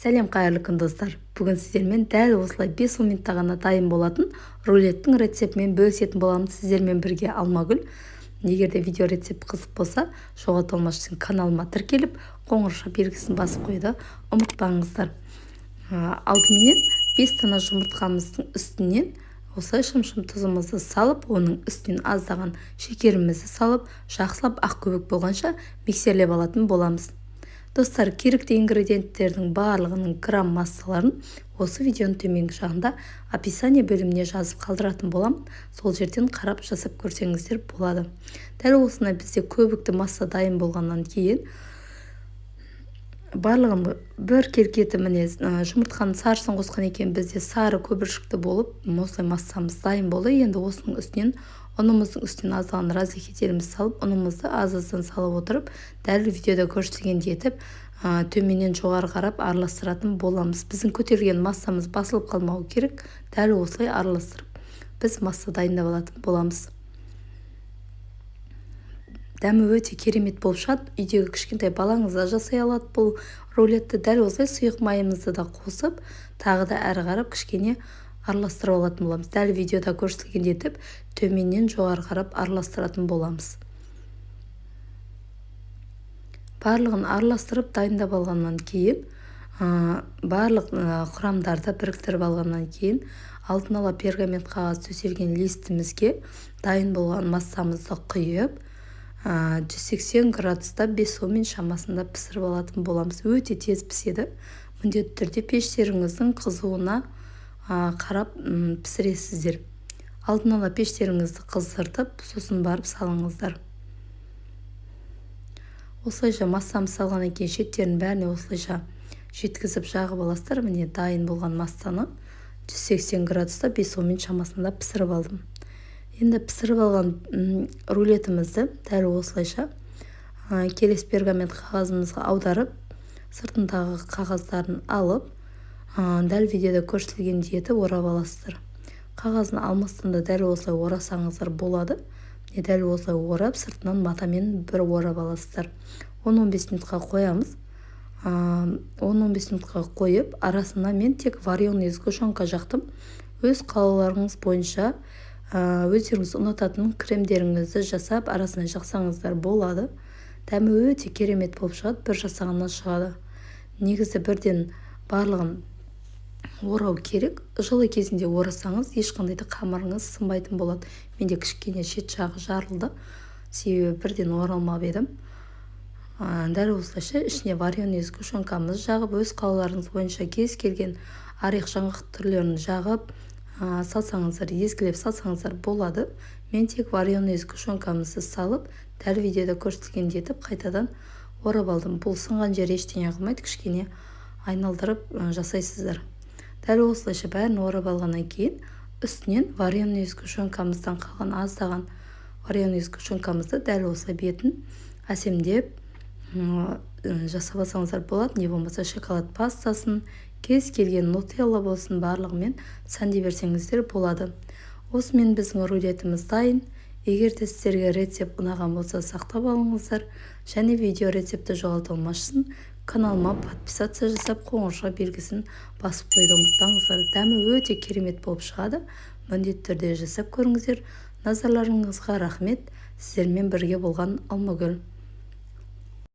Сәлем, қайырлы күн, достар! Бүгін сіздермен дәл осылай 5-10 минутта ғана дайын болатын рулеттің рецептімен бөлісетін боламын. Сіздермен бірге Алмагүл. Егер де видео рецепт қызық болса, жоғалта алмас үшін каналыма тіркеліп, қоңырауша белгісін басып қоюды ұмытпаңыздар. Алдыменен 5 дана жұмыртқамыздың үстінен осылай шымшым тұзымызды салып, оның үстінен аздаған шекерімізді салып, жақсылап ақ көбік болғанша миксерлеп алатын боламыз. Достар, керекті ингредиенттердің барлығының грамм массаларын осы видеоның төменгі жағында описание бөліміне жазып қалдыратын боламын. Сол жерден қарап жасап көрсеңіздер болады. Дәл осындай бізде көбікті масса дайын болғаннан кейін, барлығын бір келкі, міне, жұмыртқаның сарысын қосқан екен, бізде сары көбіршікті болып, осылай массамыз дайын болды. Енді осының үстінен, ұнымыздың үстінен аздаған разрыхителімізді салып, ұнымызды аз-аздан салып отырып, дәл видеода көрсетілгендей етіп, төменнен жоғары қарап араластыратын боламыз. Біздің көтерілген массамыз басылып қалмауы керек. Дәл осылай араластырып, біз масса дайындап алатын боламыз. Дәмі өте керемет болып шығады. Үйдегі кішкентай балаңыз да жасай алады бұл рулетті. Дәл осылай сұйық майымызды да қосып, тағы да әрі қарап кішкене араластырып алатын боламыз. Дәл видеода көрсетілгендей етіп, төменнен жоғары қарап араластыратын боламыз. Барлығын араластырып, дайындап алғаннан кейін, барлық құрамдарды біріктіріп алғаннан кейін, алдын ала пергамент қағаз төселген листімізге дайын болған массамызды құйып, 180 градуста 5-10 минут шамасында пісіріп алатын боламыз. Өте тез піседі. Міндетті түрде пештеріңіздің қызуына қарап пісіресіздер. Алдын ала пештеріңізді қыздыртып, сосын барып салыңыздар. Осылайша массамыз салғаннан кейін, шеттерінің бәріне осылайша жеткізіп жағып аласыздар. Міне, дайын болған массаны 180 градуста 5-10 минут шамасында пісіріп алдым. Енді пісіріп алған рулетімізді дәл осылайша келесі пергамент қағазымызға аударып, сыртындағы қағаздарын алып, дәл видеода көрсетілгендей етіп орап аласыздар. Қағазын алмастан да дәл осылай орасаңыздар болады. Міне, дәл осылай орап, сыртынан матамен бір орап аласыздар. 10-15 минутқа қоямыз. 10-15 минутқа қойып, арасына мен тек вареный сгущенка жақтым. Өз қалауларыңыз бойынша өздеріңіз ұнататын кремдеріңізді жасап, арасына жақсаңыздар болады. Дәмі өте керемет болып шығады, бір жасағаннан шығады. Негізі бірден барлығын орау керек. Жылы кезінде орасаңыз, ешқандай да қамырыңыз сынбайтын болады. Менде кішкене шет жағы жарылды, себебі бірден оралмап едім. Дәл осылайша ішіне вареный сгущенкамызды жағып, өз қалауларыңыз бойынша кез келген орех, жаңғақ түрлерін жағып салсаңыздар, езгілеп салсаңыздар болады. Мен тек вареный сгущенкамызды салып, дәл видеода көрсетілгендей етіп қайтадан орап алдым. Бұл сынған жері ештеңе қылмайды, кішкене айналдырып жасайсыздар. Дәл осылайша бәрін орап алғаннан кейін, үстінен вареный сгущенкамыздан қалған аздаған вареный сгущенкамызды дәл осылай бетін әсемдеп жасап алсаңыздар болады. Не болмаса шоколад пастасын, кез келген нутелла болсын, барлығымен сәндей берсеңіздер болады. Осымен біздің рулетіміз дайын. Егер де сіздерге рецепт ұнаған болса, сақтап алыңыздар және видео рецептті жоғалта алмас үшін каналыма подписаться жасап, қоңырауша белгісін басып қоюды ұмытпаңыздар. Дәмі өте керемет болып шығады, міндетті түрде жасап көріңіздер. Назарларыңызға рахмет! Сіздермен бірге болған Алмагүл.